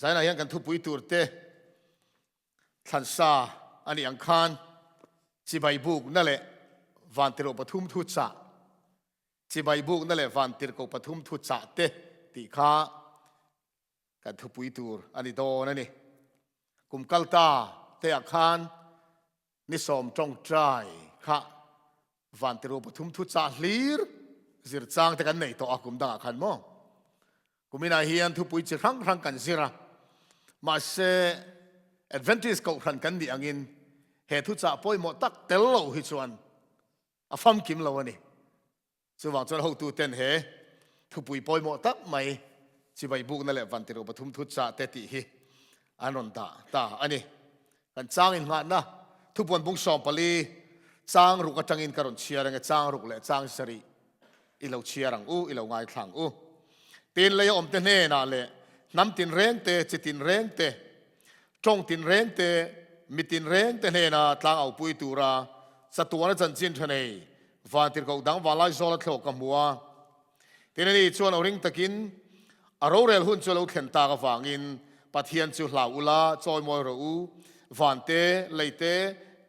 Zainah hian kan thupui tur te thlansa a nih ang khan chibai bukna leh vantirhkoh pathum thu chah, chibai bukna leh vantirhkoh pathum thu chah te tih kha kan thupui tur a ni dawn a ni. Kum kalta te ah khan Ni sawm tawngtai kha Vantiru pathum thu chah hlir zir chang te kan nei tawh a kum dangah khan maw? Kuminah hian thupui chi hrang hrang kan zir a, mahse Adventist kohhran kan nih angin he thuchah pawimawh tak tel lo hi chuan a famkim lo a ni. Chuvang chuan hotuten he thupui pawimawh tak mai chibai bukna leh vantirh pathum thu chah te tih hi an rawn dah ta a ni. Kan chang inngahna thupuan bung 14 chang ruk atangin ka rawn chhiar ange, chang ruk leh chang sarih i lo chhiar ang u, i lo ngaithla ang u. Tin leia awmte hnenah leh hnam tinreng te, chi tinreng te, Tawng tinreng te, mi tinreng te hnena tlang aupui tura chatuana chanchin tha nei vantirhkoh dang vanlai zawla thlawk ka hmu a. Tin ani chuan aw ring takin a rorel hun chu a lo thlen tak avangin Pathian chu hlau ula, chawimawi rawh u, van te, lei te,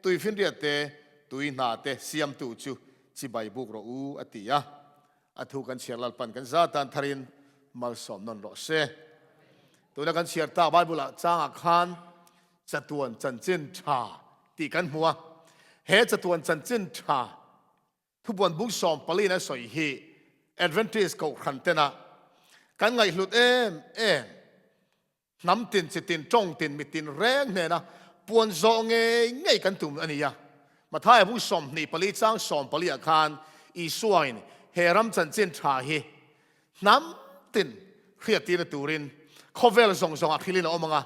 tui finriat te, tui hna te siamtu chu chibai buk rawh u, a ti a. A thu kan chhiar Lalpan kan za tan tharin malsawm nawn rawh se. Tuna kan chhiar tak Bible ah changah khan chatuan chanchin tha tih kan hmu a. He chatuan chanchin tha thubuan bung 14 in a sawi hi Adventist kohhran tena kan ngaihhlut em em Hnam tin, chi tin, tawng tin, mi tin reng hnena puan zawh ngei ngei kan tum a ni a. Mathaia bung 24 chang 14 ah khan Isuain he ram chanchin tha hi hnam tin hriattirna turin khawvel zawng zawngah thilin a awm ang a,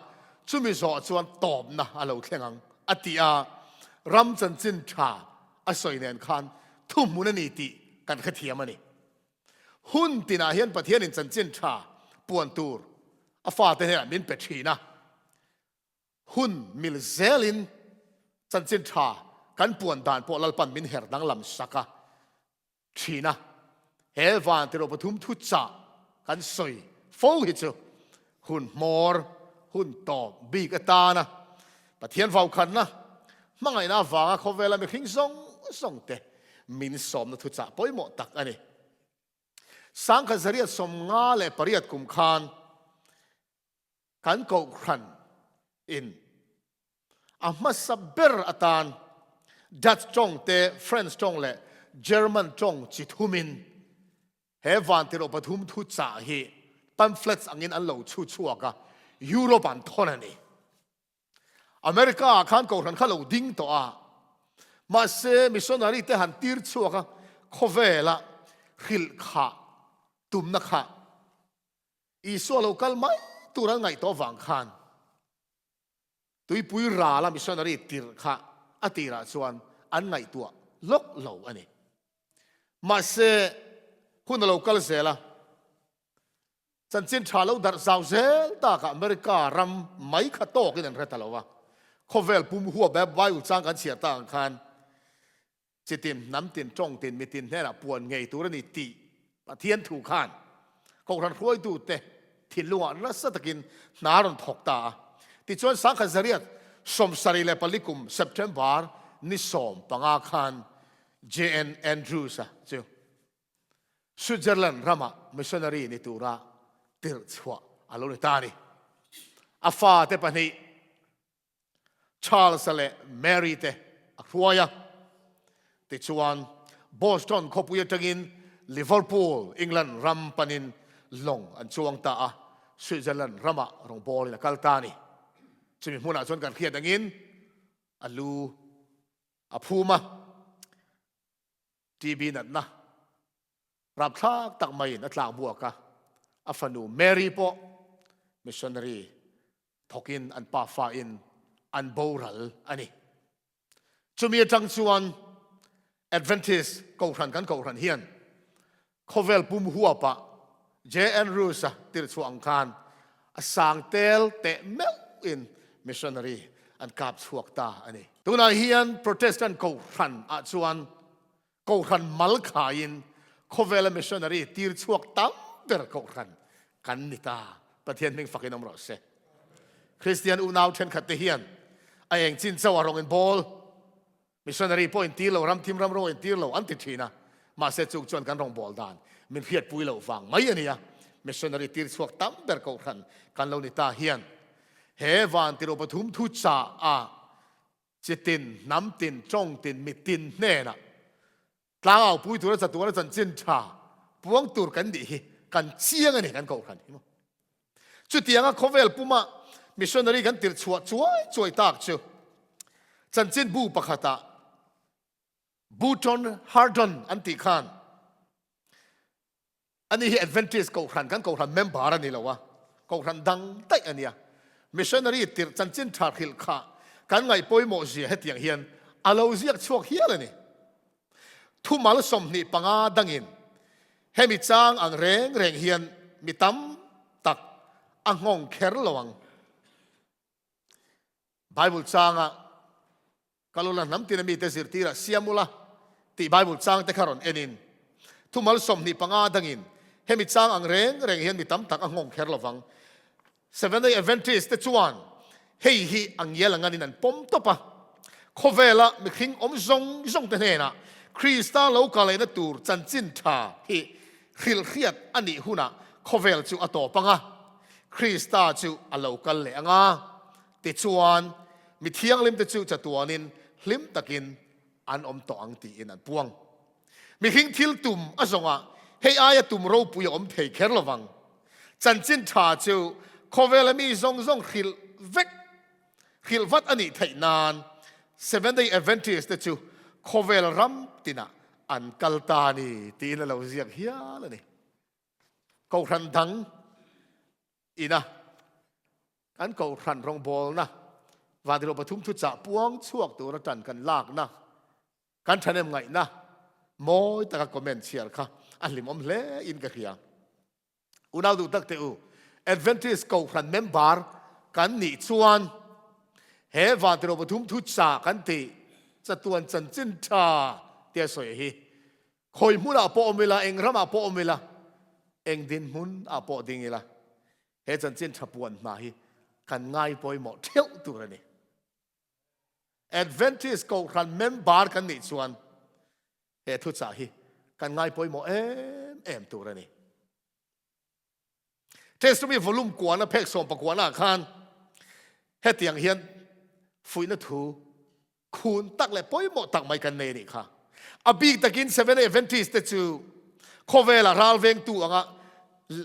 chumi zawh chuan tawpna a lo thleng ang a ti a. Ram chanchin tha a sawi nen khan thuhmun a ni tih kan hrethiam a ni. Hun tinah hian Pathianin chanchin tha puan tur a fate hnenah min pe thin a. Hun mil zelin chanchin tha kan puan dan pawh Lalpan min her danglam sak a thin a. He van tiraw pathum thu chah kan sawi fo hi chu hun hmawr, hun tawp bik atana Pathian vaukhanna, hmangaihna avanga khawvela mihring zawng zawng te min sawmna thuchah pawimawh tak a ni. Sangkhat zariat 58 kum khan kan kohhran in a hmasa ber atan Dutch tawng te, French tawng leh German tawng chi thumin He vantirh pathum thu chah hi pamphlets angin an lo chhu chhuak a, Europe an thawn a ni. America ah khan kohhran kha lo ding tawh a, mahse missionary te han tir chhuak a, khawvela hrilh khah tumna kha Isua lo kal mai tur an ngaih tawh vang khan Tuipui rala missionary tirh kha a tirah chuan an ngaihtuah lawk lo a ni. Mahse, hun a lo kal zel a, chanchin tha lo darh zau zel takah America ram mai kha tawkin an hre ta lo a. Khawvel pum huap e Bible chang kan chhiar tak ang khan Chitin, hnam tin, tawng tin, mitin hnenah puan ngei tur a ni tih Pathian thu khan Kohhran hruaitute thinlungah nasa takin hna a rawn thawk ta a. Tichuan Sangkhat Zariat 74 kum September ni 15 khan JN Andrews-a chu Switzerland ramah missionary ni tura tirh chhuah a lo ni ta a ni. A fate pahnih Charles-a leh Mary te a hruai a. Tichuan, Boston khawpui atangin Liverpool, England ram panin lawng an chuang ta a, Switzerland ramah rawngbawlin a kal ta a ni. Chumi hmunah chuan kan hriat angin a lu a phum a, TB natna rapthlak tak maiin a tlak buak a, a fanu Mary pawh missionary thawkin an pafa in an boral a ni. Chumi atang chuan Adventist kohhran kan kohhran hian khawvel pum huapah J. Andrews-a tirhchhuah ang khan a sang tel teh meuhin missionary an kap chhuak ta a ni. Tunah hian Protestant kohhran ah chuan kohhran mal khaiin khawvela missionary tir chhuak tam ber kohhran kan ni ta. Pathian hming fakin awm rawh se. Kristian unau thenkhat te hian a eng chin chauh a rawng in bawl, missionary pawh in tir lo, ram thim ram ro in tir lo an ti thin a, mahse chung chuan kan rawngbawl dan min hriatpui loh vang mai a nia. Missionary tir chhuak tam ber kohhran kan lo ni ta hian he van tiro pathum thu chah a chitin, hnam tin, tawng tin, mitin hnenah Tlangau pui tura chatuana chanchin tha puang tur kan nih hi kan chiang a ni kan kohhran hi maw. Chutianga khawvel puma missionary kan tirh chhuah chuai chuai tak chu chanchin bu pakhatah Buton Hardon an tih khan Ani hi Adventist kohhran kan kohhran member a ni lo a, kohhran dang daih a nia. Missionary tirh chanchin tha hrilh kha kan ngaih pawimawh zia hetiang hian a lo ziak chhuak hial a ni. Thumal 25 dangin hemi chang ang reng reng hian mi tam tak a nghawng kher lo ang. Bible changa Kal ula hnam tina mite zirtirah siam ula tih Bible chang te kha rawn enin thumal 25 dangin hemi chang ang reng reng hian mi tam tak a nghawng kher lovang. Seventh-day Adventist te chuan hei hi a ngial a nganin an pawm tawp a, khawvela mihring awm zawng zawng te hnenah Krista lo kalehna tur chanchin tha hi hrilhhriat a nih hunah khawvel chu a tawp ang a, Krista chu a lo kal leh ang a. Tichuan, mi thianghlimte chu chatuanin hlim takin an awm tawh ang tiin an puang. Mihring thil tum a zawngah hei aia tum ropui a awm thei kher lo vang. Chanchin tha chu khawvela mi zawng zawng hrilh vek, hrilh vat a nih theih nan Seventh-day Adventist te chu khawvel ram tinah an kal ta a ni tiin a lo ziak hial a ni. Kohhran dang ina kan kohhran rawngbawlna Vantirhkoh pathum thuchah puang chhuak tura tan kan lakna, kan thahnem ngaihna mawi taka comment chhiar kha a hlimawm hle in ka hria. Unau duh tak teh u, Adventist kohhran member kan nih chuan he Vantirhkoh pathum thuchah kan tih chatuan chanchin tha tia sawi hi Khawi hmunah pawh awm ila, eng ramah pawh awm ila, eng dinhmun ah pawh ding ila, he chanchin tha puan hna hi kan ngai pawimawh theuh tur a ni. Adventist Kohhran member kan nih chuan he thuchah hi kan ngai pawimawh em em tur a ni. Testament volume kuana phek sawm pakuana khan hetiang hian fuihna thu khun tak leh pawimawh tak mai kan nei anih kha. A bik takin Seventh Adventist te chu khawvela ralvengtu anga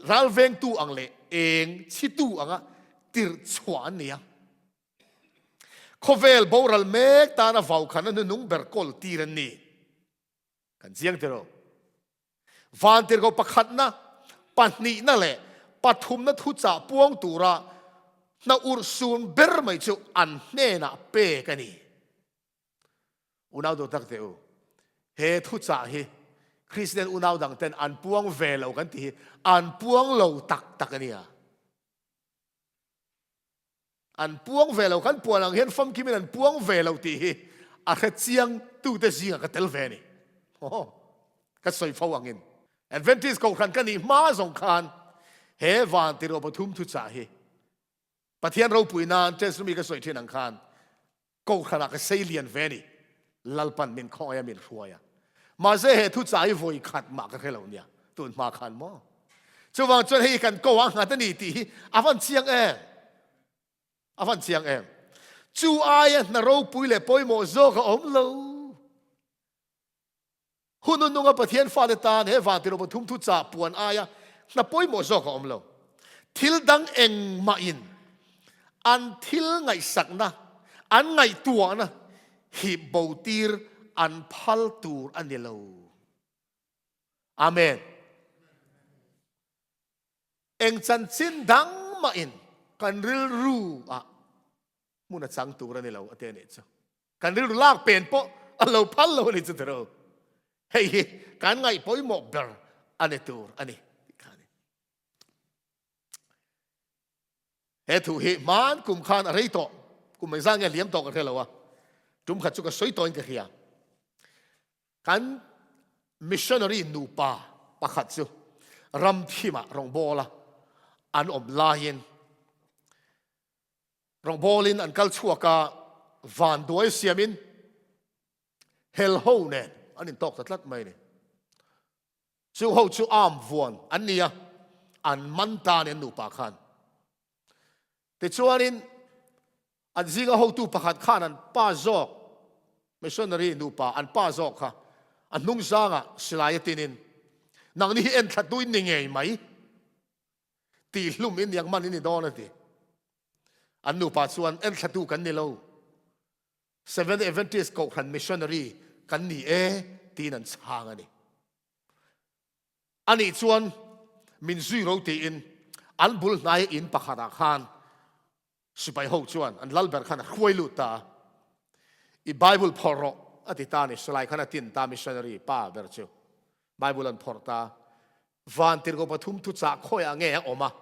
ralvengtu ang leh eng chhitu anga tirh chhuah an ni a. Khawvel boral mek tana vaukhana hnuhnung ber kawl tir an ni. Kan chiang tiraw? Vantirhkoh pakhatna, pahnihna leh pathumna thuchah puang tura hna urhsun ber mai chu an hnenah pek a ni. Unau duh tak teh u, he thuchah hi Kristian unau dangten an puang ve lo kan tih hi an puang lo tak tak a nia. An puang ve lo, kan puan ang hian famkimin an puang ve lo tih hi a hre chiang tute zingah ka tel ve a ni. Aw, ka sawi fo angin Adventist Kohhran ka nih hma zawng khan he van tiruah pathum thuchah hi Pathian ropui nan Testament ka sawi thin ang khan Kohhranah ka sei lian ve a ni. Lalpan min khawngaih a min hruai a. Mahse he thuchah hi vawi khat mah ka hre lo nia tun hma khan maw. Chuvang chuan hei kan ko ah nghat a ni tih hi a van chiang em? A van chiang em? Chu aia hna ropui leh pawimawh zawk a awm lo. Hun nunga Pathian fate tan he vantirhkoh pathum thuchah puan aia hna pawimawh zawk a awm lo. Thil dang engmahin an thil ngaihsakna, an ngaihtuahna hip bo tir an phal tur a ni lo. Amen. Eng chanchin dang mahin kan rilru ah hmun a chang tur a ni lo a ti a nih chu. Kan rilru lak pen pawh a lo phal lo a ni chu tiro. Hei hi kan ngaih pawimawh ber a ni tur a ni tih kha a ni. He thu hi hman kum khan a rei tawh, kum engzah nge liam tawh ka hre lo a, tum khat chu ka sawi tawhin ka hria. Kan missionary nupa pakhat chu ram thimah rawngbawla an awm laiin. Rawngbawlin an kal chhuak a, vanduai siamin hel ho nen an intawk ta tlat mai a ni. Chu ho chu arm vuan an ni a, an man ta a ni an nupa khan. Tichuanin an zinga hotu pakhat khan an pa zawk, missionary nupa an pa zawk kha a hnung zangah silai a tinin, Nangni hi enthlatu in ni ngei mai, tihhlum in niang man in ni dawn a ti. An nupa chuan enthlatu kan ni lo, Seventh Adventist Kohhran missionary kan ni e tiin an chhang a ni. Anih chuan min zui ro tiin an bul hnaia in pakhatah khan sipai ho chuan an lal ber khan a hruai lut ta a. I Bible phawrh rawh a ti ta a ni. Silai khan a tin ta missionary pa ber chu Bible an phawrh ta. Vantirhkoh pathum thuchah khawiah nge a awm a?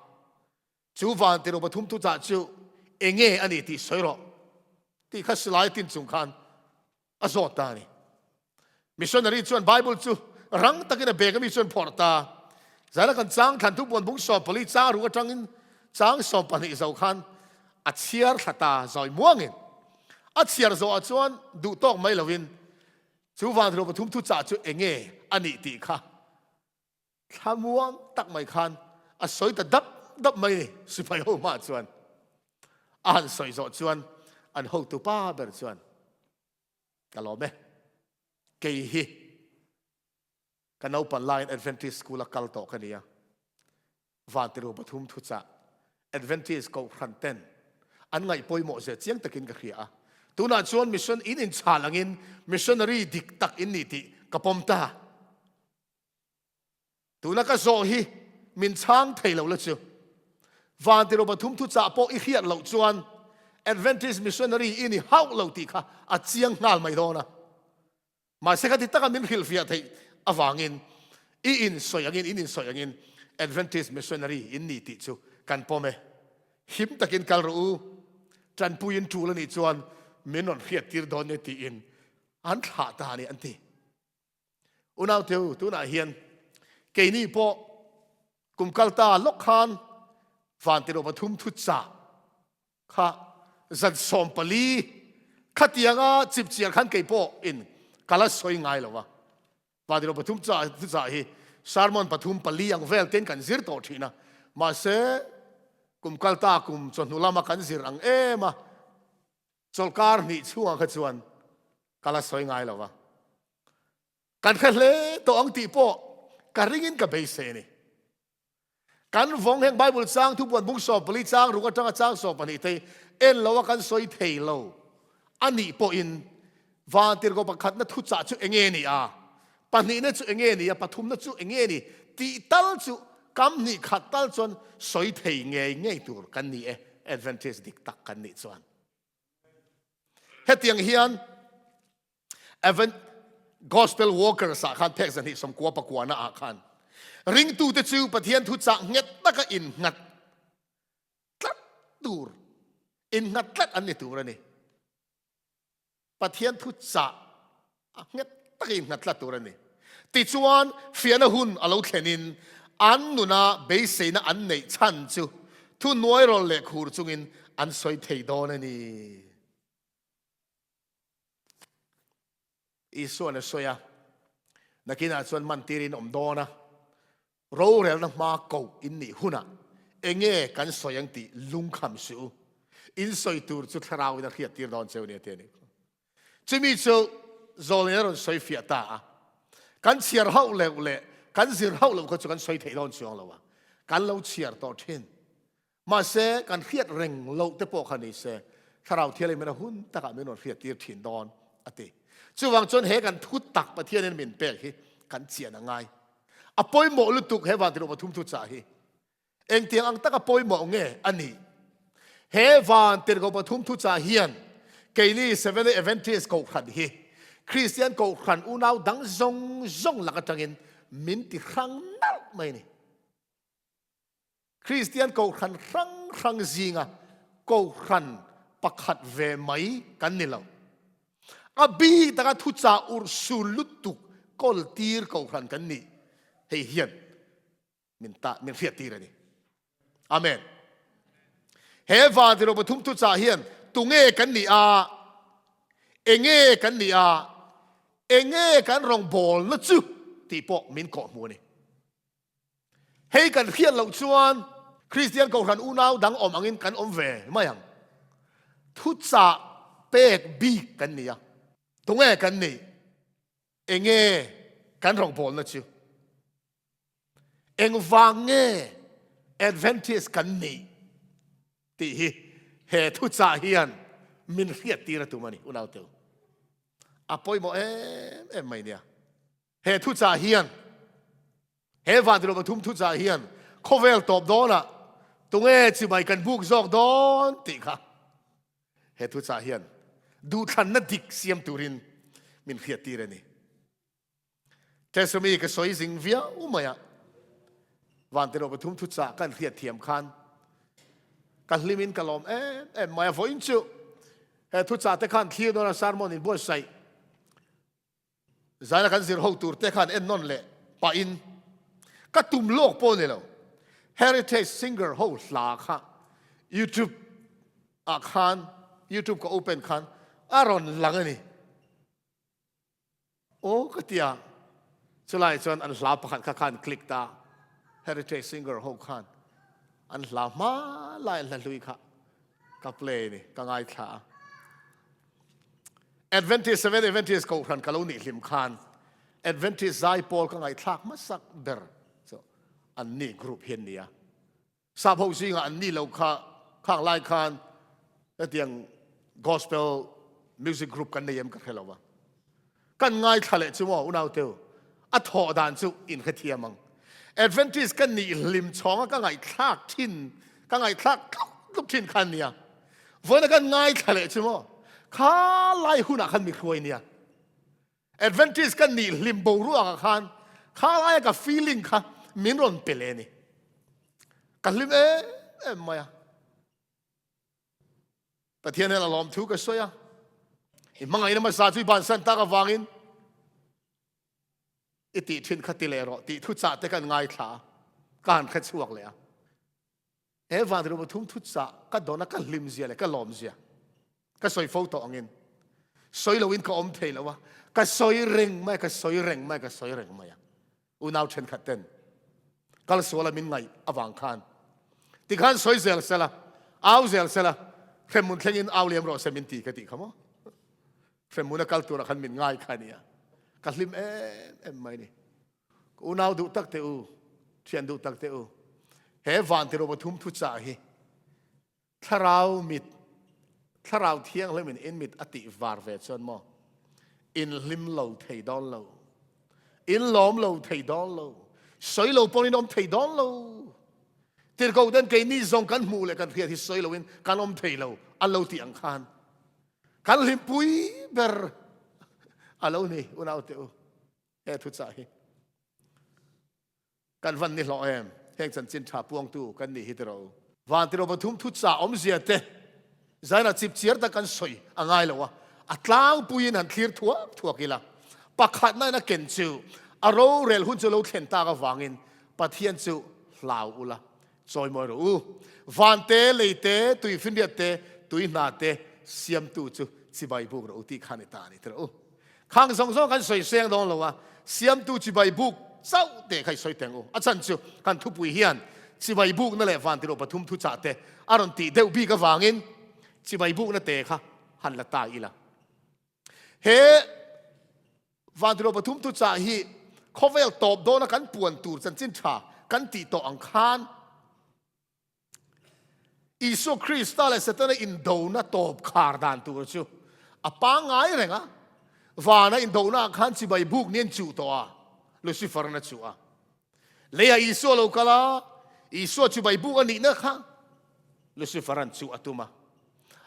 Chu vantirhkoh pathum thuchah chu enge a ni tih sawi rawh tih kha silai tin chung khan a zawt ta a ni. Missionary chuan Bible chu rang takin a bag ami chuan phawrh ta. Zana kan chang thlan thu puan bung 14 chang ruk atangin chang 12 zo khan a chhiar thla ta zawi muangin. A chhiar zawhah chuan duh tawk mai lovin chu vantirhkoh pathum thuchah chu enge a nih tih kha Thlamuang tak mai khan a sawi ta dap dap mai ni. Sipai ho hmaah chuan a han sawi zawh chuan an hotu pa ber chuan ka lawm e, kei hi ka naupan laiin Adventist School a kal tawh ka nia, Vantiru pathum thuchah Adventist Kohhran ten an ngaih pawimawh zia chiang takin ka hria a, tunah chuan mission in inchhal angin missionary dik tak in ni tih ka pawm ta. Tuna ka zawh hi min chhang thei lo la chu. Vantirh pathum thuchah pawh i hriat loh chuan Adventist missionary i ni hauh lo tih kha a chiang nghal mai dawn a. Mahse khati taka min hrilhfiah theih avangin i insawi angin, in insawi angin Adventist missionary in ni tih chu kan pawm e. Him takin kal rawh u, tanpuiin tul a nih chuan min rawn hriattir dawn nia tiin an thlah ta a ni an ti. Unauteu, tunah hian keini pawh kum kal ta lawk khan Vantirh pathum thu chah kha zan 14 khatianga chipchiar khan kei pawh in ka la sawi ngai lo va. Vantirh pathum chah thu chah hi sermon pathum pali ang vel ten kan zir tawh thin a. Mahse, kum kal ta kum chawhnu lama kan zir ang em a, Chawlhkar hnih chhungah kha chuan ka la sawi ngai lo va, kan hre hle tawh ang tih pawh ka ringin ka beisei a ni. Kan vawng heng Bible chang thupuan bung 14 chang ruk atanga chang 12 te en lo a kan sawi thei lo a nih pawhin vantirhkoh pakhatna thuchah chu enge ni a, pahnihna chu enge ni a, pathumna chu enge ni tih tal chu kam hnih khat tal chuan sawi thei ngei ngei tur kan ni e, Adventist dik tak kan nih chuan. Hetiang hian Evan Gospel Workers ah khan phek zahnih sawmkua pakuana ah khan ringtute chu Pathian thu chah nghet taka innghat tlat tur innghat tlat an ni tur a ni. Pathian thu chah a nghet takin innghat tlat tur a ni. Tichuan, fiahna hun a lo thlenin an nuna beiseina an neih chhan chu thu nuairawl leh khur chungin an sawi thei dawn a ni. Isua'n a sawi a, Nakinah chuan mantirin awm dawn a, rorelna hma koh in nih hunah enge kan sawi ang tih lungkham suh u. In sawi tur chu thlarauin a hriattir dawn cheu nia ti a ni. Chumi chu Zawlin a rawn sawi fiah ta a, kan chhiar hauh leuh leh kan zir hauh loh kha chu kan sawi theih dawn chuang lo a, kan lo chhiar tawh thin. Mahse, kan hriat reng loh te pawh kha ni se, Thlarau Thianghlim in a hun takah min rawn hriattir thin dawn, a ti. Chuvang chuan he kan thu tak Pathianin min pek hi kan chian a ngai. A pawimawh lutuk he Vantirhkoh pathum thuchah hi. Engtiang ang taka pawimawh nge a nih? He Vantirhkoh pathum thuchah hian keini Seventh-day Adventist Kohhran hi Kristian Kohhran unau dang zawng zawng lak atangin min ti hrang nalh mai a ni. Kristian kohhran hrang hrang zinga kohhran pakhat ve mai kan ni lo. A bik taka thuchah urhsun lutuk kawltir kohhran kan nih hei hian min ta min hriattir a ni. Amen. He vantirhkoh pathum thuchah hian tunge kan nih a, enge kan nih a, enge kan rawngbawlna chu tih pawh min kawhhmuh a ni. Hei kan hriat loh chuan Kristian Kohhran unau dang awm angin kan awm ve mai ang. Thuchah pek bik kan ni a, tunge kan nih, enge kan rawngbawlna chu? Engvang nge Adventist kan nih tih hi he thuchah hian min hriattir a tum a ni, unauteu. A pawimawh em em mai nia. He thuchah hian, he vantirhkoh pathum thuchah hian khawvel tawp dawnah tunge chibai kan buk zawk dawn tih kha he thuchah hian duhthlanna dik siam turin min hriattir a ni. Tesumi ka sawi zing viau mai a, Vantirhkoh pathum thuchah kan hriat thiam khan ka hlimin ka lawm em em mai a. Vawiin chu he thuchah te khan thlir dawn a sermon in buatsaih zaina kan zir ho tur te khan en nawn leh pahin ka tum lawk pawh ni lo Heritage Singer ho hla kha YouTube ah khan YouTube ka open khan a rawn lang a ni. Aw ka ti a, chulai chuan an hla pakhat kha khan click ta, Heritage Singer ho khan an hla hma lai an hla hlui kha ka play ni, ka ngaithla a. Adventist, Seventh Adventist kohhran ka lo nih hlim khan Adventist zai pawl ka ngaihthlak hmasak ber chu an ni group hi an ni a. Sap ho zingah an ni lo kha khang lai khan hetiang gospel music group kan nei em ka hre lo va. Kan ngaithla leh chu maw unau teu a thawh dan chu in hrethiam ang. Adventist ka nih hlim chhawng a ka ngaihthlak thin ka ngaihthlak tluk tluk thin khan nia. Vawiin a kan ngaithla leh chu maw kha lai hunah khan mi hruai nia. Adventist ka nih hlim boruak ah khan kha laia ka feeling kha min rawn pe leh a ni. Ka hlim em em mai a. Pathian hian a lawm thu ka sawi a. I hmangaihna hmasa chu i bansan tak avangin i tih thin kha ti leh rawh tih thuchah te kan ngaithla a. Ka han hre chhuak leh a. He vantirhkoh pathum thuchah ka dawn a ka hlim zia leh ka lawm zia ka sawi fo tawh angin sawi loin ka awm thei lo a, ka sawi reng mai a, ka sawi reng mai a, ka sawi reng mai a. Unau thenkhat ten kal sual a min ngaih avang khan tikhan sawi zel sela, au zel sela, hremhmun thlengin au liam rawh se min ti ka tih kha maw? Hremhmun a kal turah khan min ngai kha nia. Ka hlim em em mai ni. Ka unau duh tak te u, thian duh tak te u, he van tiro pathum thuchah hi thlarau mit, thlarau thianghlim in in mit a tih var ve chuan maw, in hlim lo thei dawn lo, in lawm lo thei dawn lo, sawi lo pawn in awm thei dawn lo. Tirhkoh ten keini zawng kan hmuh leh kan hriat hi sawi loin kan awm thei lo an lo tih ang khan kan hlimpui ber a lo ni unau te u. He thuchah hi kan van ni hlawh em? Heng chanchin tha puangtu kan nih hi tiraw u. Van tiraw pathum thuchah awmzia te zaina chipchiar tak kan sawi a ngai lo a, a tlangpuiin han thlir thuak thuak ila. Pakhatna in a ken chu a rorel hun chu lo thlen tak avangin Pathian chu hlau ula, chawimawi rawh u. Van te, lei te, tuifinriat te, tui hna te siamtu chu chibai buk rawh u tih kha a ni ta a ni tiraw u. Khang zawng zawng kan sawi seng dawn lo a, siamtu chibai buk chauh teh kha i sawi teng u. A chhan chu kan thupui hian chibai bukna leh vantirhkoh pathum thuchah te a rawn tih deuh bik avangin chibai bukna te kha han la ta ila. He vantirhkoh pathum thuchah hi khawvel tawp dawna kan puan tur chanchin tha kan tih tawh ang khan Isua Krista leh Setana indona tawp khar dan tur chu a pangngai reng a. Vana indona ah khan chibai buk ni an chuh tawh a, Lucifer-an a chuh a. Leiah Isua lo kal a, Isua chibai buk a nihna kha Lucifer-an chuh a tum a.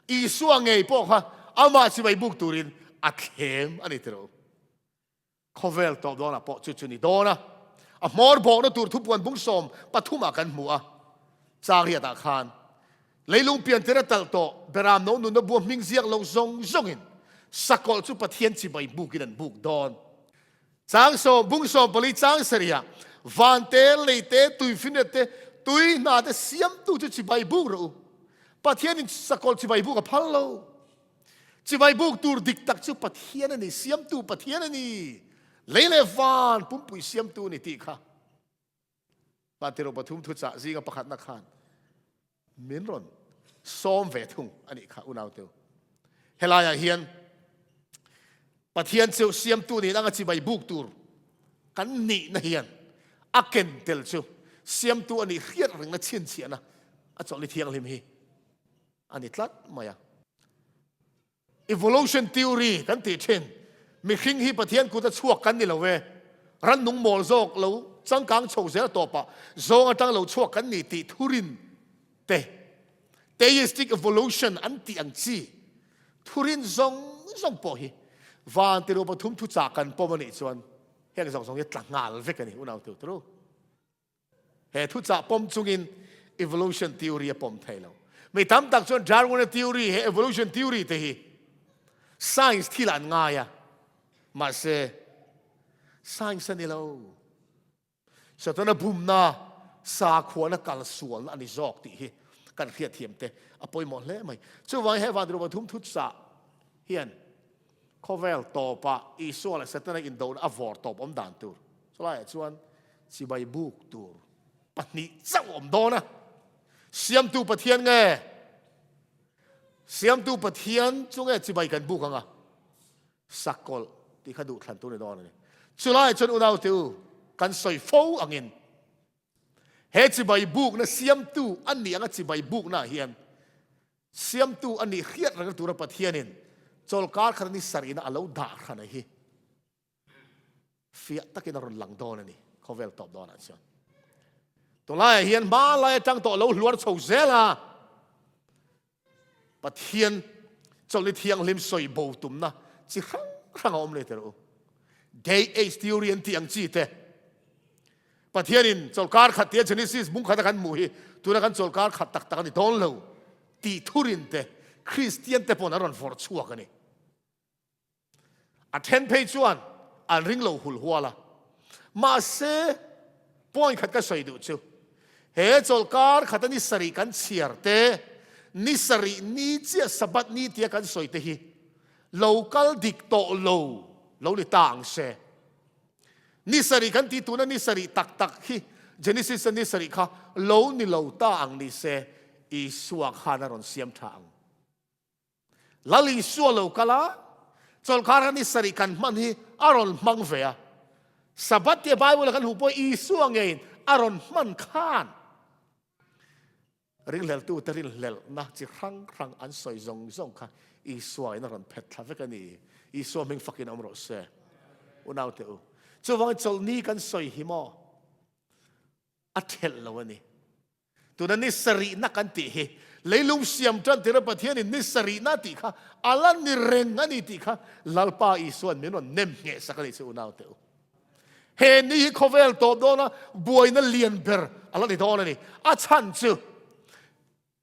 Isua ngei pawh kha amah chibai buk turin a thlem a ni tiraw. Khawvel tawp dawnah pawh chu chu ni dawn a, a hmawr bawkna tur thupuan bung 13 ah kan hmu a, Changriatah khan leilung piantir a talh tawh Beram no nunna bua hming ziak lo zawng zawngin sakawlh chu Pathian chibai bukin an buk dawn. Chang sawm bung 14 chang sarihah van te, lei te, tuifinriat te, tui hna te siamtu chu chibai buk rawh u. Pathianin sakawlh chibai buk a phal lo. Chibai buk tur dik tak chu Pathian a ni, siamtu Pathian a ni. Lei leh van pumpui siamtu a ni tih kha Vantirh pathum thuchah zinga pakhatna khan min rawn sawm ve thung a nih kha unaute. Helaiah hian Pathian chu siamtu niin anga chibai buk tur kan nihna hian a ken tel chu siamtu a nih hriat rengna chhinchhiahna a chawlhni thianghlim hi a ni tlat mai a. Evolution theory kan tih thin, mihring hi Pathian kut a chhuak kan ni lo e, rannung mawl zawk lo changkang chho zel tawpah zawng atang lo chhuak kan ni tih thurin te, theistic evolution an tih ang chi thurin zawng zawng pawh hi van tiru pathum thuchah kan pawm a nih chuan heng zawng zawng hi tla nghal vek a ni unau teu turu. He thuchah pawm chungin evolution theory a pawm thei lo. Mi tam tak chuan Darwin-a theory he evolution theory te hi science thil an ngai a, mahse science a ni lo. Satana bumna, sakhuana kalsualna a ni zawk tih hi kan hriatthiam te a pawimawh hle mai. Chuvangin he Vantirh pathum thuchah hian khawvel tawpah Isua leh Setana indona a vawr tawp awm dan tur chulaiah chuan chibai buk tur pahnih chauh awm dawn a. Siamtu Pathian nge? Siamtu Pathian chu nge chibai kan buk anga sakawlh tih kha duhthlan tur ni dawn a ni. Chulaiah chuan unaute u kan sawi fo angin he chibai bukna siamtu a nih anga chibai buknaah hian Siamtu a nih hriat reng tura Pathianin chawlkar khat ni sarihna a lo dah hran a hi fiah takin a rawn lang dawn a ni khawvel tawp dawnah chuan. Tunlaiah hian hma lai atang tawh lo hluar chho zel a, Pathian chawlhni thianghlim sawi bo tumna chi hrang hrang a awm leh tel u. Day age theory an tih ang chi te, Pathianin chawlhkar khat tia Genesis bung khata kan hmuh hi tuna kan chawlhkar khat tak tak a ni dawn lo tih thurin te Kristian te pawn an rawn vawrh chhuak a ni. A then phei chuan an ring lo hul hual a. Mahse, point khat ka sawi duh chu he chawlhkar khata ni sarih kan chhiar te, ni sarih ni chiah Sabbath ni tia kan sawi te hi lo kal dik tawh lo lo ni ta ang se. Ni sarih kan tih tuna ni sarih tak tak hi Genesis-a ni sarih kha lo ni lo ta ang ni se, Isua khan a rawn siam tha ang. Lal Isua lo kal a, chawlhkar kha ni sarih kan hman hi a rawn hmang ve a. Sabbath tia Bible-a kan hmuh pawh Isua ngeiin a rawn hman khan Ringhleltute rinhlelhna chi hrang hrang an sawi zawng zawng kha Isua in a rawn phet thla vek a ni. Isua hming fakin awm rawh se. Unaute u, chuvangin chawlhni kan sawi hi maw a thelh lo a ni. Tuna ni sarihna kan tih hi leilung siam tan tira Pathianin ni sarihna tih kha a la ni reng a ni tih kha Lalpa Isua'n min rawn nem ngheh sak a ni chu unaute u. He ni hi khawvel tawp dawna buaina lian ber a la ni dawn a ni. A chhan chu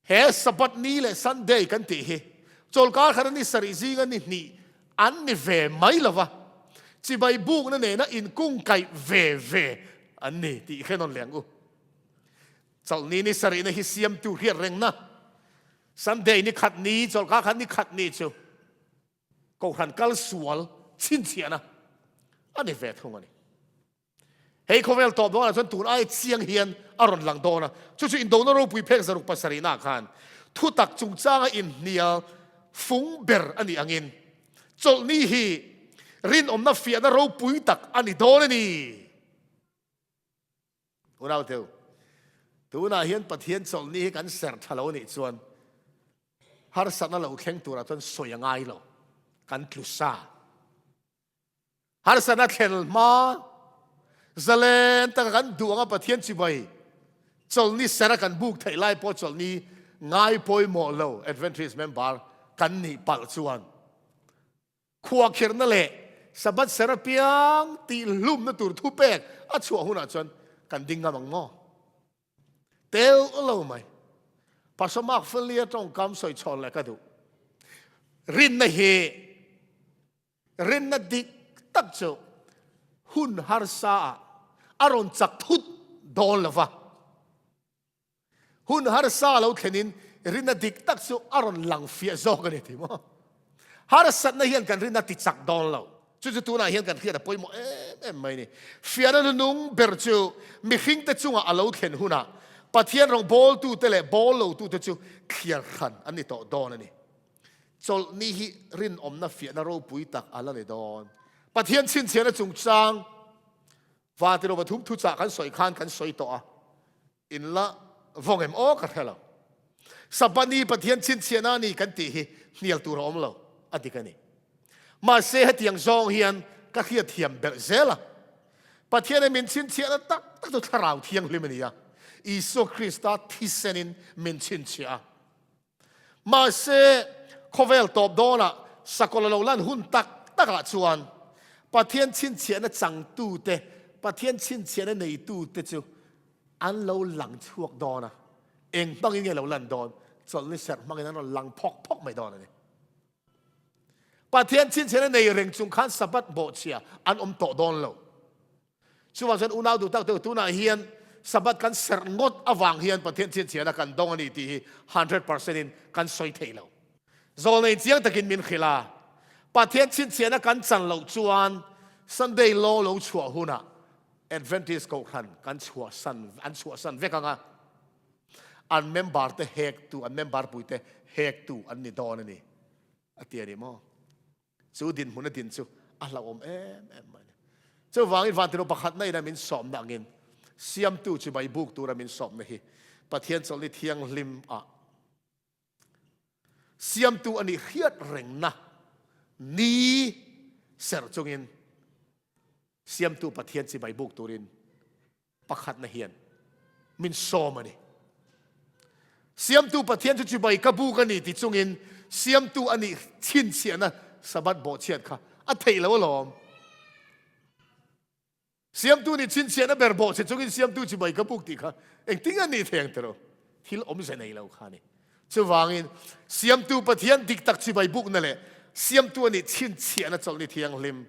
he Sabbath ni leh Sunday kan tih hi chawlkar khat a ni sarih zinga ni hnih an ni ve mai lo va, chibai bukna nena inkungkaih ve ve an ni tih hre nawn leh ang u. Chawlhni ni sarihna hi siamtu hriat rengna Sunday ni khat ni, chawlkar khat ni khat ni chu Kohhran kal sual chhinchhiahna a ni ve thung a ni. Hei khawvel tawp dawnah chuan tun aia chiang hian a rawn lang dawn a, chu chu indona ropui phek zaruk pasarihnaah khan thutak chungchanga inhnial fung ber a nih angin chawlhni hi rinawmna fiahna ropui tak a ni dawn a ni. Unauteu, tunah hian Pathian chawlhni hi kan serh tha lo nih chuan harsatna lo thleng turah chuan sawi a ngai lo, kan tlu sa. Harsatna thlen hma zalen taka kan duh anga Pathian chibai chawlhni serh a kan buk theih lai pawh chawlhni ngai pawimawh lo Adventist member kan nih palh chuan Khuahkhirhna leh Sabbath ser apiang tih hlumna tur thupek a chhuah hunah chuan kan ding ngam ang maw? Tel lo mai. Pastor Mark Finley-a tawngkam sawi chhawn leh ka duh. Rinna hi rinna dik tak chu hun harsa ah a rawn chak thut dawn lo va. Hun harsa lo thlenin Rinna dik tak chu a rawn lang fiah zawk a ni ti maw? Harsatna hian kan rinna ti chak dawn lo. Chu chu tunah hian kan hriat a pawimawh em em mai a ni. Fiahna nunung ber chu mihringte chunga a lo thlen hunah Pathian rawng bawltute leh bawl lotute chu thliar hran an ni tawh dawn a ni. Chawlhni hi rinawmna fiahna ropui tak a la ni dawn. Pathian chhinchhiahna chungchang Vantirova thum thuchah kan sawi khan kan sawi tawh a. In la vawng em aw ka hre lo. Sabbath-ni Pathian chhinchhiahna a ni kan tih hi hnial tur a awm lo, a dik a ni. Mahse hetiang zawng hian ka hriatthiam belh zel a. Pathianin min chhinchhiahna tak tak chu Thlarau Thianghlim a ni a, Isua Krista thisenin min chhinchhiah a. Mahse, khawvel tawp dawnah sakawlh a lo lan hun tak takah chuan Pathian chhinchhiahna changtute, Pathian chhinchhiahna neitute chu an lo lang chhuak dawn a. Eng hmangin nge lo lan dawn? Chawlhni serh hmangin an rawn lang phawk phawk mai dawn a ni. Pathian chhinchhiahna nei reng chung khan Sabbath bawhchhia an awm tawh dawn lo. Chuvang chuan unau duh tak deuh tunah hian Sabbath kan serh ngawt avang hian Pathian chhinchhiahna kan dawng a ni tih hi 100% in kan sawi thei lo. Zawlnei chiang takin min hrilh a, Pathian chhinchhiahna kan chan loh chuan Sunday law lo chhuah hunah Adventist kohhran kan chhuahsan an chhuahsan vek ang a, an member te hektu, an member puite hektu an ni dawn a ni a ti a ni maw? Chu dinhmun a din chu a hlauhawm em em mai a ni. Chuvangin Vantino pakhatna ina min sawmna angin Siamtu chu mai buk tura min sawmna hi Pathian chawlhni thianghlim ah Siamtu a nih hriat rengna ni serh chungin Siamtu Pathian chibai buk turin pakhatna hian min sawm a ni. Siamtu Pathian chu chibai ka buk a ni ti chungin Siamtu a nih chhinchhiahna Sabbath bawhchhiat kha a theih lo alawm. Siamtu nih chhinchhiahna ber bawhchhe chungin Siamtu chibai ka buk tih kha engtin a nih thei ang tiraw? Thil awmze nei lo kha a ni. Chuvangin Siamtu Pathian dik tak chibai bukna leh Siamtu a nih chhinchhiahna chawlhni thianghlim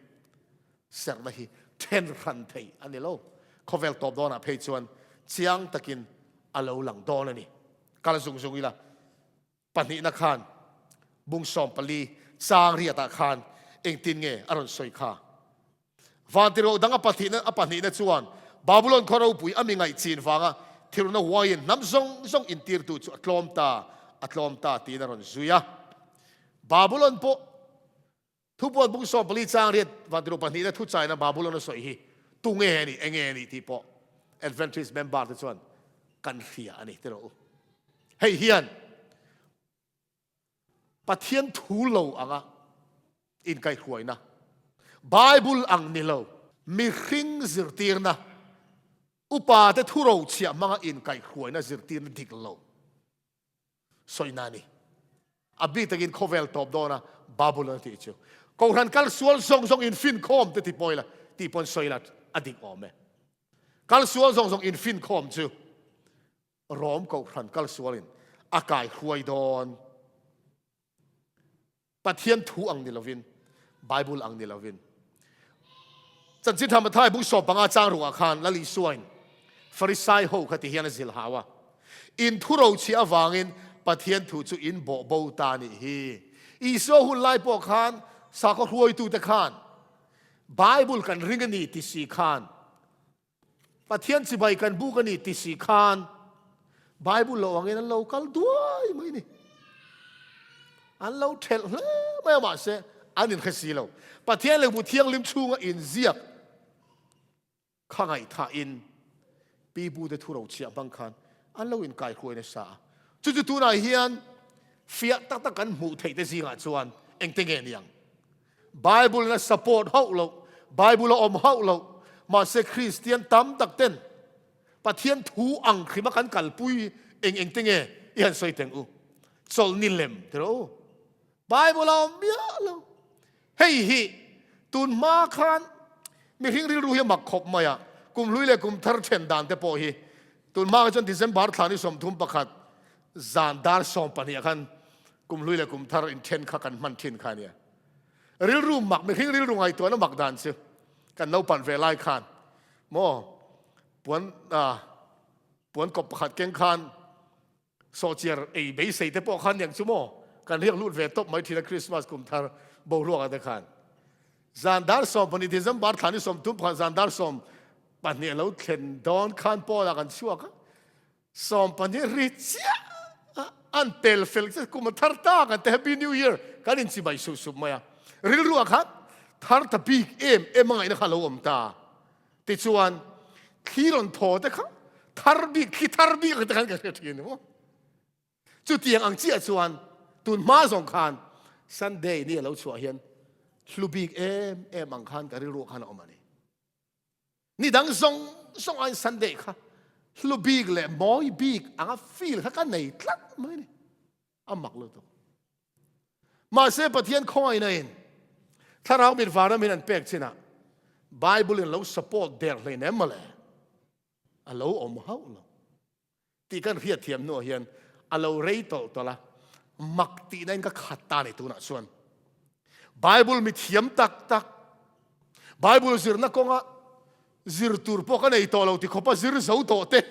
Serhna hi then hran thei a ni lo. Khawvel tawp dawnah phei chuan chiang takin a lo lang dawn a ni. Kal zung zung ila, pahnihna khan bung 14 chang riatah khan engtin nge a rawn sawi kha? Vantirho dang a pahnihna a pahnihna chuan Babulon khaw ropui a mi ngaihchin vanga thirna huaiin hnam zawng zawng intirtu chu a tlawm ta, a tlawm ta tiin a rawn zui a. Babulon pawh Thupuan bung 14 chang riat vantiruk pahnihna thuchaina Babulon a sawi hi tunge a nih, enge a nih tih pawh Adventist member te chuan kan hria a ni ti rawh u. Hei hian Pathian thu lo anga inkaihhruaina, Bible ang ni lo, mihring zirtirna, upa te thurochhiah hmanga inkaihhruaina zirtirna dik lo, Sawina a ni. A bik takin khawvel tawp dawna Babulon a tih chu. Kohhran kal sual zawng zawng infinkhawm te ti pawh ila tih pawn sawi ila a dik awm e. Kal sual zawng zawng infinkhawm chu Rom kohhran kal sualin a kai hruai dawn. Pathian thu ang ni lovin, Bible ang ni lovin. Chanchin Tha Mathai bung 15 chang ruah khan Lal Isuain Farisai ho kha ti hian a zil hau a. In thu rochhi avangin Pathian thu chu in bawh bo ta nih hi. Isua hun lai pawh khan sakhaw hruaitute khan Bible kan ring a ni ti si khan Pathian chibai kan buk a ni ti si khan Bible lo angin an lo kal duai mai ni. An lo thelh hle mai a mahse an inhre si lo. Pathian lehkhabu thianghlim chhunga inziak kha ngaihthahin pi pute thu rochhiah hmang khan an lo inkaihruai nasa a. Chu chu tunah hian fiah tak tak kan hmuh theih te zingah chuan engte nge ni ang? Bible in a support hauh loh, Bible a awm hauh loh, mahse Kristian tam tak ten Pathian thu ang hrima kan kalpui eng eng te nge i han sawi teng u. Chawlhni lem ti rawh u. Bible a awm miah lo. Hei hi tun hma khan mihring rilru hi a mak khawp mai a, kum hlui leh kum thar then dan te pawh hi tun hma kha chuan December thla ni 31 zan dar 12 ah khan kum hlui leh kum thar inthen kha kan hman thin kha a nia. Rilru mak, mihring rilru ngaihtuahna mak dan chu kan naupan ve lai khan maw puan puan kawp pakhat keng khan. Sawhchiar ei beisei te pawh khan niang chu maw kan riak lut ve tawp mai thin a Christmas kum thar boruak ah te khan. Zan dar 12 December thla ni 30 khan zan dar 12 a lo thlen dawn khan pawn ah kan chhuak a, 12 ri chiah a an pel fel chiah kum a thar ta kan te Happy New Year kan inchibai sup sup mai a. Rilru ah khan thar ta bik em em a ngaihna kha a lo awm ta. Tichuan, thli rawn thaw te kha thar bik, thli thar bik ang te khan ka hre thin maw. Chutiang ang chiah chuan tun hma zawng khan Sunday ni a lo chhuah hian hlu bik em em ang khan ka rilru khan a awm a ni. Ni dang zawng zawng aiin Sunday kha hlu bik leh mawi bik anga feel kha ka nei tlat mai a ni. A mak lutuk. Mahse Pathian khawngaihna in thlarau mit vanram in an pek chinah Bible in lo support der hleinem mawle a lo awm hauh lo tih kan hriat thiam hnuah hian a lo rei tawlh tawlh a, mak tihna in ka khat ta ni tunah chuan. Bible mi thiam tak tak, Bible zirna kawnga zir tur pawh ka nei tawh lo ti khawpa zir zo tawh te,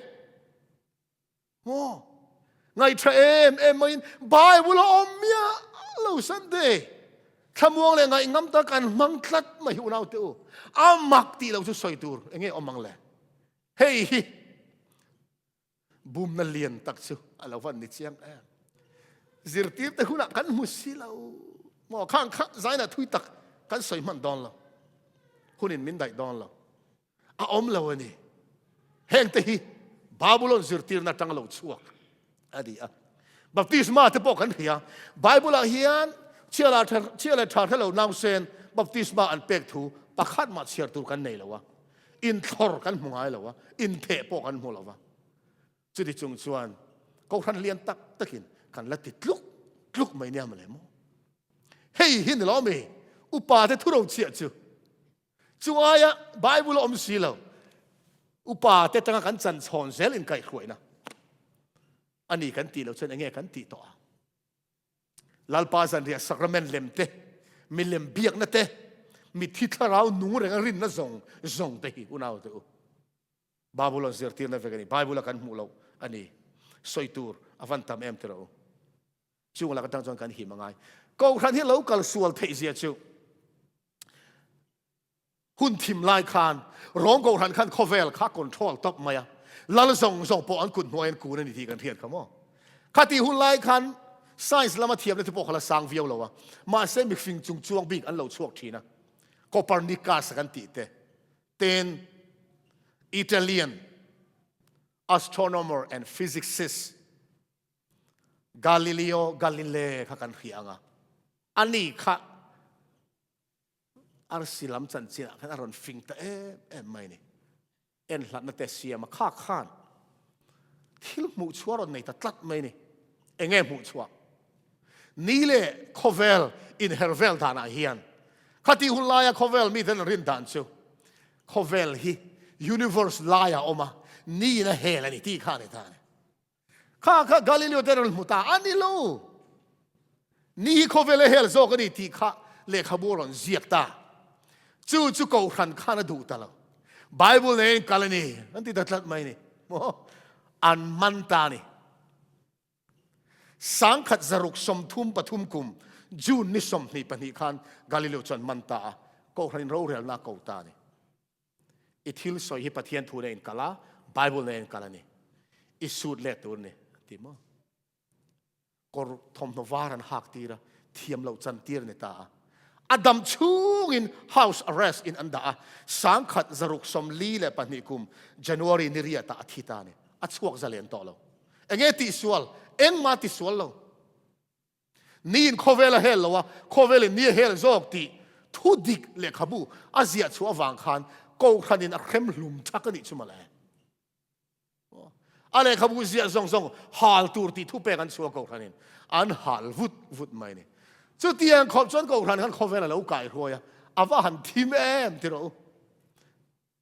Maw? Ngaihṭha em em maiin Bible a awm miah lo Sunday. Thlamuang leh ngaihngam tak kan hmang tlat mai hi unau te u. A mak tih lo chu sawi tur enge awm ang le? Hei hi bumna lian tak chu a lo van ni chiang em. Zirtir te hunah kan hmu si lo. Maw khang kha zaina thui tak kan sawi hman dawn lo. Hunin min daih dawn lo. A awm lo a ni. Hengte hi Babulon zirtirna atang lo chhuak a ni a. Baptisma te pawh kan hria. Bible-ah hian chhia leh tha hre lo nausen baptisma an pek thu pakhat mah chhiar tur kan nei lo a. Inthlawr kan hmu ngai lo a, intheh pawh kan hmu lo va. Chuti chung chuan kohhran lian tak takin kan la ti tluk tluk mai nia mawle maw. Hei hi ni lo mi upa te thuro chhiah chu. Chu aia Bible a awm si lo, upa te tanga kan chan chhawn zel inkaihhruaina a ni kan tih loh chuan enge kan tih tawh a? Lalpa zanriah sacrament lem te, milem biakna te, mitthi thlarau nung renga rinna zawng zawng te hi unau te u. Babulon zirtirna vek a ni. Bible a kan hmuh loh a ni. Sawi tur a van tam em tiraw u. Chung lak atang chuan kan him angai. Kohhran hi lo kal sual theih zia chu hun thim lai khan Rom kohhran khan khawvel kha control tawp mai a. Lal zawng zawng pawh an kut hnuai an kun a ni tih kan hriat kha maw. Khati hun lai khan science lama thiamna te pawh kha la sang viau lo a. Mahse mifing chung chuang bik an lo chhuak thin a. Copernicus kan tih te ten Italian astronomer and physicist Galileo Galilei kha kan hria ang a, ani kha arsi lam chanchin ah khan a rawn fing ta em em mai ni. En hlatna te siam a kha khan thil hmuh chhuah rawn nei ta tlat mai ni. Enge hmuh chhuah? Ni leh khawvel inher vel danah hian khati hun laia khawvel miten an rin dan chu khawvel hi universe laia awm a, niin a hel a ni tih kha a ni ta a ni. Kha kha Galileo te rawn hmu ta a ni lo. Ni hi khawvel a hel zawk a ni tih kha lehkhabu a rawn ziak ta. Chu chu kohhran khan a duh ta lo. Bible nen kal a ni an ti ta tlat mai ni. Maw? An man ta a ni. 1633 kum June ni 22 khan Galileo chuan man ta a, kohhran in rorelna a ko ta a ni. I thil sawi hi Pathian thu nen kal a, Bible nen kal a ni. I sut let tur ni, a ti maw? Kawr thawmhnaw var an hak tir a, thiam loh chan tir a ni ta a. A dam chhungin house arrest in an dah a, 1642 kum January ni riat ah a thi ta a ni. A chhuak zalen tawh lo. Enge tihsual? Engmah tisual lo. Niin khawvel a hel lo a, khawvelin ni a hel zawk tih thu dik lehkhabu a ziah chhuah avang khan Kohhranin a hrem hlum thak a nih chu mawle. A lehkhabu ziah zawng zawng hal tur tih thupek an chhuah Kohhranin an hal vut vut mai ni. Chutiang khawp chuan Kohhran khan khawvel a lo kaihruai a, a va han thim em ti rawh u.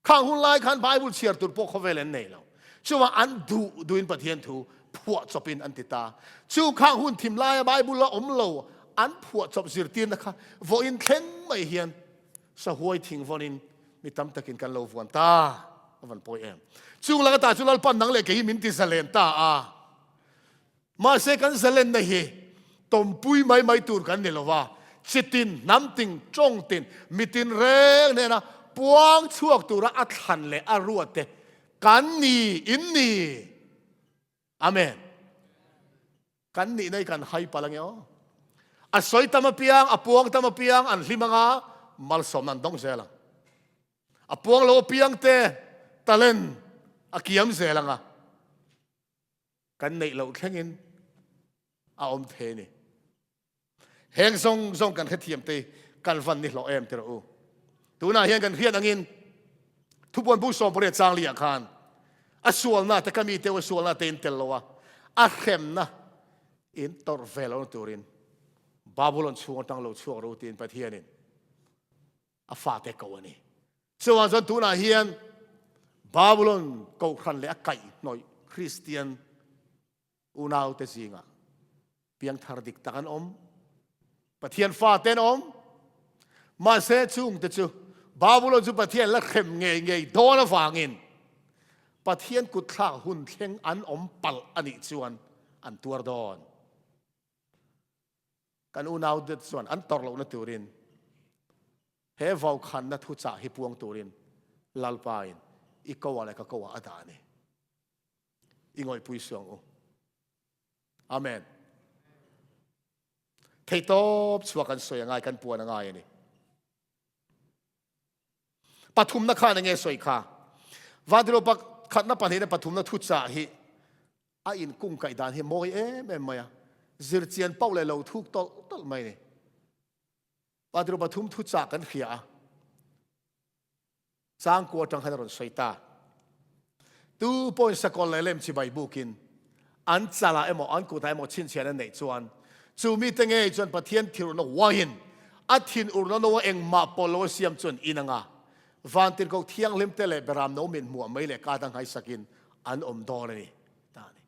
Khang hun lai khan Bible chhiar tur pawh khawvel an nei lo. Chuvang an duh duhin Pathian thu phuah chawpin an ti ta. Chu khang hun thim laia Bible a awm lo an phuah chawp zirtirna kha vawiin thleng mai hian sahuai thing vawnin mi tam takin kan lo vuan ta. A van pawi em. Chung laka ta chu Lalpan nang leh kei hi min ti zalen ta a. Mahse kan zalenna hi tawmpui mai mai tur kan ni lova, chitin, hnamtin, tawngtin, mitin reng hnena puang chhuak tura a thlan leh a ruat te kan ni, in ni. Amen. Kan nihna hi kan hai palh ange aw. A sawi tam apiang, a puang tam apiang an hlim anga malsawmna an dawng zel ang. A puang lo apiang te talent a kiam zel anga kan neih loh thlengin a awm thei a ni. Heng zawng zawng kan hrethiam te kan van ni hlawh em ti rawh u. Tunah hian kan hriat angin thupuan bu 18 chang li ah khan a sualna te ka mi teu a sualna te in tel lo a, a hremna in tawrh ve lohna turin Babulon chhung atang lo chhuak rawh u tiin Pathianin a fate ko a ni. Chuvang chuan tunah hian Babulon kohhran leh a kaihhnawih Kristian Unaute zingah piangthar dik tak an awm. Pathian fate an awm. Mahse chungte chu Babulon chu Pathian la hrem ngei ngei dawn avangin Pathian kutthlak hun thleng an awm palh a nih chuan an tuar dawn. Kan unaute chuan an tawrh lohna turin he vaukhanna thuchah hi puang turin Lalpain i koah leh ka koah a dah a ni. I ngawihpui suang u. Amen. Theihtawp chhuak kan sawi angai kan puan angai ani. Pathumna khan enge sawi kha. Vandilo pakhatna pahnihna pathumna thuchah hi a in kung kaih dan hi mawi em em mai a. Zirchian pauh leh lo thuk tawlh tawlh mai ni. Vandilo pathum thuchah kan hria a. Changkua atang khan a rawn sawi ta. Tu pawhin sakawlh leh lem chibai bukin an chalah emaw an kutah emaw chhinchhian an neih chuan chu mite ngei chuan Pathian thirurna uaiin a thinurna no a engmah pawh lo a siam chuan in anga vantirhkoh thianghlim te leh beram no min hmuah mai leh ka dang haisakin an awm dawn a ni ta a ni.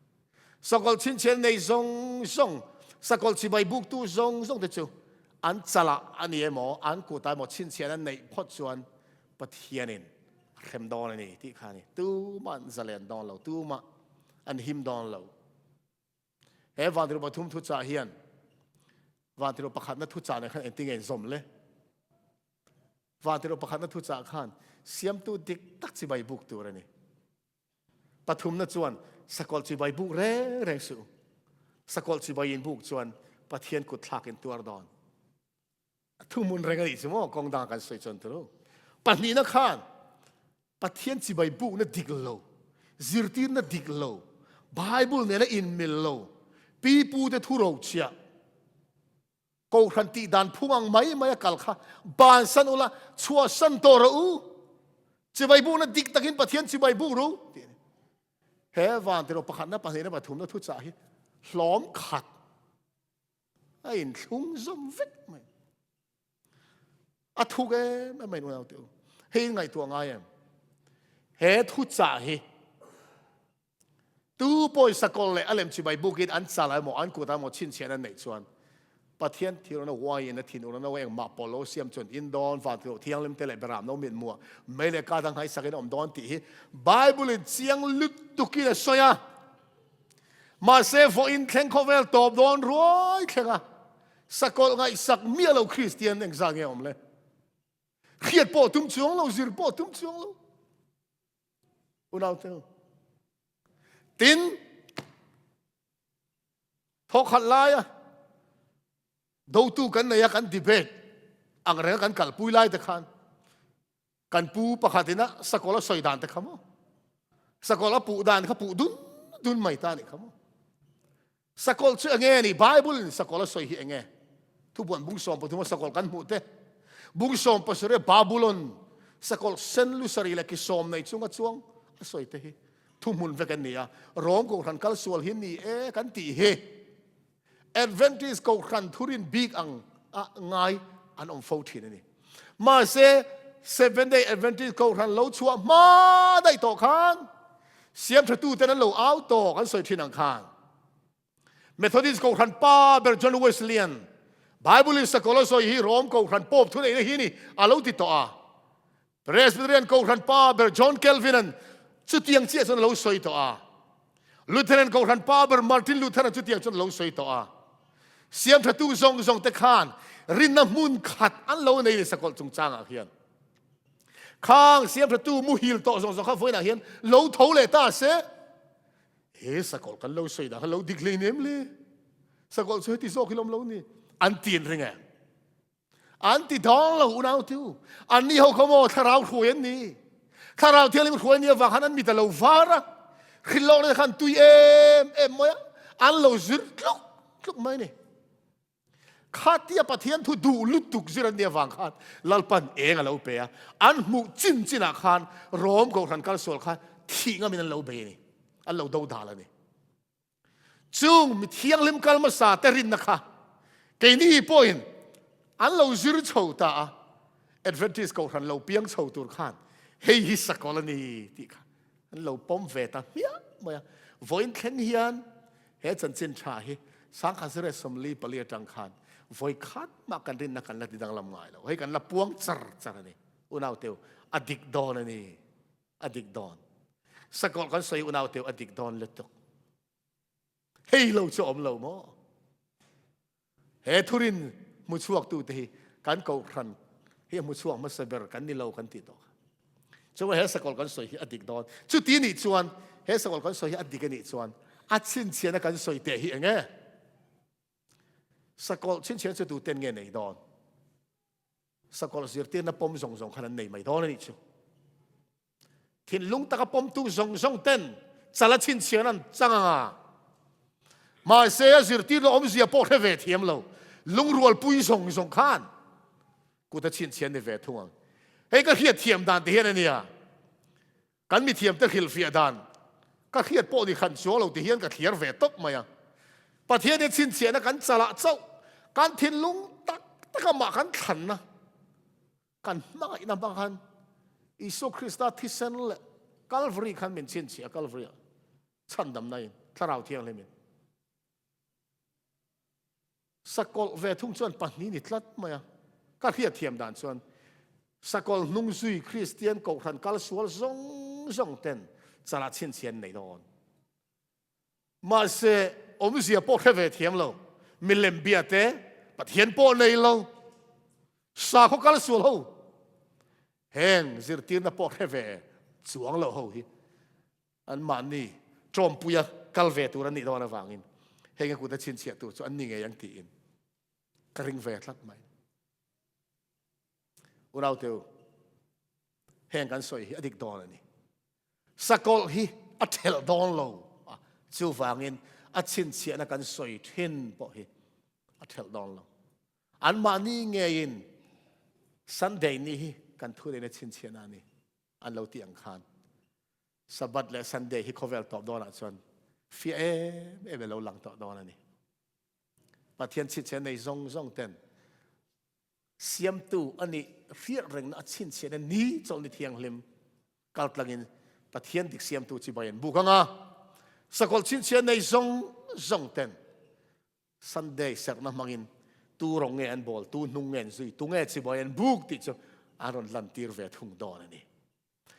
Sakawlh chhinchhian nei zawng zawng, sakawlh chibai buktu zawng zawng te chu an chalah a ni emaw, an kutah emaw chhinchhian an neih phawt chuan Pathianin a hrem dawn a ni tih kha a ni. Tumah an zalen dawn lo, tumah an him dawn lo. He vantirh pathum thuchah hian vantirh pakhatna thuchah nen khan engtin nge inzawm le? Vantirh pakhatna thuchah khan siamtu dik tak chibai buk tur a ni. Pathumna chuan sakawlh chibai buk reng reng suh. Sakawlh chibai in buk chuan Pathian kut thlak in tuar dawn. A thuhmun reng a nih chu maw kawng dang kan sawi chuan turu. Pahnihna khan Pathian chibai bukna dik lo, zirtirna dik lo, Bible nena inmil lo, pipute thu rochhiah, Kohhran tih dan phung ang mai mai a kal kha bansan ula, chhuahsan tawh rawh u. Chibai bukna dik takin Pathian chibai buk ru tih a ni. He van tiraw pakhatna pahnihna pathumna thuchah hi hlawm khat a inthlung zawm vek mai. A thuk em em mai unau te u. Hei in ngaihtuah ngai em? He thuchah hi Tu pawisa kawl leh a lem chibai bukin an chal ah emaw an kut ah emaw chhinchhiahna an neih chuan Pathian thilrana uaiin a thinurna no engmah pawh lo siam chuan in dawn vantirh thianghlim te leh beram no mit muah mei leh ka dang haisakin a awm dawn tih hi Bible in chiang lutukin a sawi a. Mahse vawiin thleng khawvel tawp dawn ruai thleng a sakawlh ngaihsak miah lo Kristian engzah nge awm le? Hriat pawh tum chuang lo, zir pawh tum chuang lo. Unau te tin thawkhat laia dotu kan nei a kan debate ang reng kan kalpui lai te khan kan pu pakhat ina sakawlh a sawi dan te kha maw sakawlh a puh dan kha puh dun dun mai ta ni kha maw Sakawlh chu enge ni? Bible in sakawlh a sawi hi enge? Thubuan bung 13 a sakawlh kan hmuh te. Bung 17 Babulon sakawlh sen lusari leh ki sawm nei chunga chuang a sawi te hi thuhmun vek an ni a. Rom kohhran kal sual hi ni e kan tih hi Adventist kohhran thurin bik ang a ngai an awm fo thin a ni. Mahse Seventh Day Adventist kohhran lo chhuah hma daih tawh khan Siamthatuten an lo au tawk an sawi thin ang khan Methodist kohhran pa ber John Wesleyan Bible in sakawlh a sawi hi Rome kohhran pawp thuneihna hi ni a lo ti tawh a. Presbyterian kohhran pa ber John Calvin-a'n chutiang chiah chuan a lo sawi tawh a. Lutheran Kohhran pa ber Martin Luther-a chutiang chuan lo sawi tawh a. Siamthatu zawng zawng te khan rinna hmun khat an lo nei ni sakawlh chungchangah hian. Khang siamthatu muhil tawh zawng zawng kha vawiinah hian lo tho leh ta se, he sakawlh kan lo sawi dan kha lo dik hlei nem le, sakawlh chu heti zawk hi lawm lo ni, an ti an ring em? An ti dawng lo unau tu. An ni ho kha maw thlarau hruai an ni. Thlarau thianghlim hruai ni avang khan an mit a lo var a. Hrilhlawk ne khan tui em em mai a. An lo zir tluk tluk mai ni. Khatia Pathian thu duh lutuk zir an ni avang khan Lalpan eng a lo pe a. An hmuh chin chinah khan Rom kohhran kalsual kha thih ngamin an lo bei a ni. An lo dodal a ni. Chung mi thianghlim kal hmasa te rinna kha keini pawhin an lo zir chho ta a, Adventist kohhran lo piang chho tur khan hei hi sakawlh a ni tih kha an lo pawm ve ta hmiah mai a. Vawiin thleng hian he chanchin tha hi 1944 atang khan vawi khat mah kan rinna kan la ti danglam ngai lo. Hei kan la puang char char a ni. Unauteu, a dik dawn a ni. A dik dawn. Sakawlh kan sawi unau teu a dik dawn lutuk. Hei lo chu awm lo maw? He thurin hmu chhuak tu te hi kan kohhran hi hmu chhuak hmasa ber kan ni lo kan ti tawh. Chuan he sakawlh kan sawi hi a dik dawn. Chuti nih chuan he sakawlh kan sawi hi a dik a nih chuan a chhinchhiahna kan sawi teh hi enge? Sakawlh chhinchhiahna chu tu ten nge nei dawn? Sakawlh zirtirna pawm zawng zawng khan an nei mai dawn a nih chu. Thinlung taka pawmtu zawng zawng ten chala chhinchhian an chang ang a. Mahse a zirtirna awmzia pawh hre ve thiam lo. Lungrualpui zawng zawng khan kut a chhinchhian ni ve thung ang. Hei ka hriat thiam dan te hian a nia. Kan mithiamte hrilhfiah dan ka hriat pawh ni hran chuang lo ti hian ka thliar ve tawp mai a. Pathian hi chhinchhiahna kan chalah chauh, kan thinlung tak tak amah kan thlanna, kan hmangaihna hmang khan Isua Krista thisen leh Kalvari khan min chhinchhiah a, Kalvari-ah chhandamna in, Thlarau Thianghlimin. Sakawlh ve thung chuan pahnih ni tlat mai a. Ka hriatthiam dan chuan sakawlh hnung zui Kristian kohhran kal sual zawng zawng ten chalah chhinchhian nei dawn. Mahse awmzia pawh hre ve thiam lo, milem bia te Pathian pawh nei lo, sakhaw kal sual ho heng zirtirna pawh hre ve chuang lo ho hi Anmahni ṭawmpuia kal ve tur an nih dawn avangin heng a kuta chhinchhiah tur chu an ni ngei ang tiin ka ring ve tlat mai. Unauteu, heng kan sawi hi a dik dawn a ni. Sakawlh hi a ṭhelh dawn lo a, chuvangin a chhinchhiahna kan sawi ṭhin pawh hi a ṭhelh dawn lo. Anmahni ngeiin Sunday ni hi kan thuneihna chhinchhiahna a ni. an lo tih ang khan Sabbath leh Sunday hi khawvel tawp dawnah chuan fiah em em lo lang tawh dawn a ni. Pathian chhinchhiah nei zawng zawng ten siamtu a nih hriat rengna a chhinchhiahna ni chawlhni thianghlim kaltlangin Pathian dik siamtu chibai an buk anga sakawlh chhinchhiah nei zawng zawng ten Sunday serhna hmangin tu rawng nge an bawl, tu hnung nge an zui, tu nge chibuai an buk tih chu an rawn lantir ve thung dawn a ni.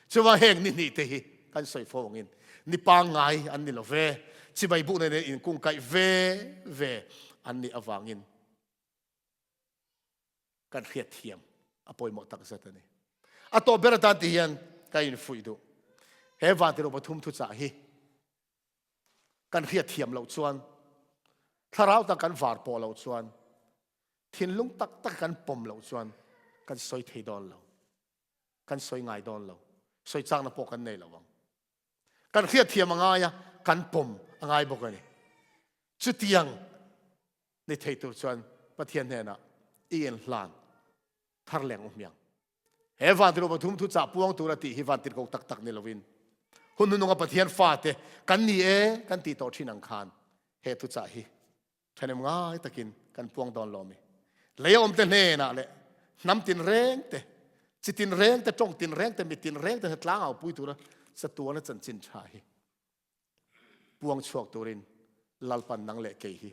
Chuvang heng ni hnih te hi kan sawi fo angin ni pangngai an ni lo ve, chibai bukna nen inkungkaih ve ve an nih avangin kan hriatthiam a pawimawh tak zet a ni. A tawp ber atan ti hian ka infuih duh. He vantirh pathum thuchah hi Kan hriatthiam loh chuan, thlarau tak kan var pawh loh chuan, thinlung tak tak kan pawm loh chuan kan sawi thei dawn lo. Kan sawi ngai dawn lo. Sawi chakna pawh kan nei lo ang. Kan hriatthiam a ngai a, kan pawm a ngai bawk a ni. Chutiang ni thei tur chuan Pathian hnenah i inhlan thar leng u hmiang. He vantirhkoh pathum thuchah puang tura tih hi vantirhkoh tak tak ni lovin hun hnununga Pathian fate kan ni e kan tih tawh thin ang khan he thuchah hi ṭhahnem ngai takin kan puang dawn lo mi. Lei a awmte hnenah leh hnam tinreng te, chi tinreng te, ṭawng tinreng te, mi tinreng te tlangau pui tura chatuana chanchin ṭha hi puang chhuak turin Lalpan nang leh kei hi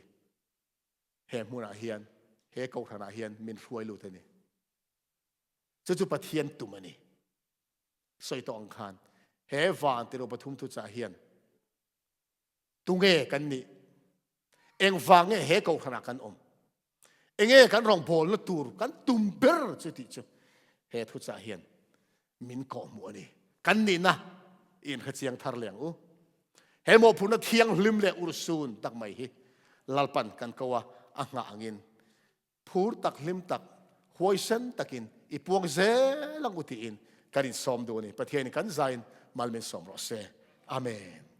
he hmunah hian he kohhranah hian min hruai lut a ni. Chu chu Pathian tum a ni. Sawi tawh ang khan he van tirh pathum thuchah hian Tunge kan nih? Engvang nge he kohhranah kan awm? Enge kan rawngbawlna tur kan tum ber chu tih chu he thuchah hian min kawhhmuh a ni. Kan nihna i inhrechiang thar leh ang u. He mawhphurhna thianghlim leh urhsun tak mai hi Lalpan kan ko a, a nghah angin phur tak hlim tak huaisen takin i puang zel ang u tiin kan insawm duh a ni. Pathianin kan zain mal min sawm rawh se. Amen.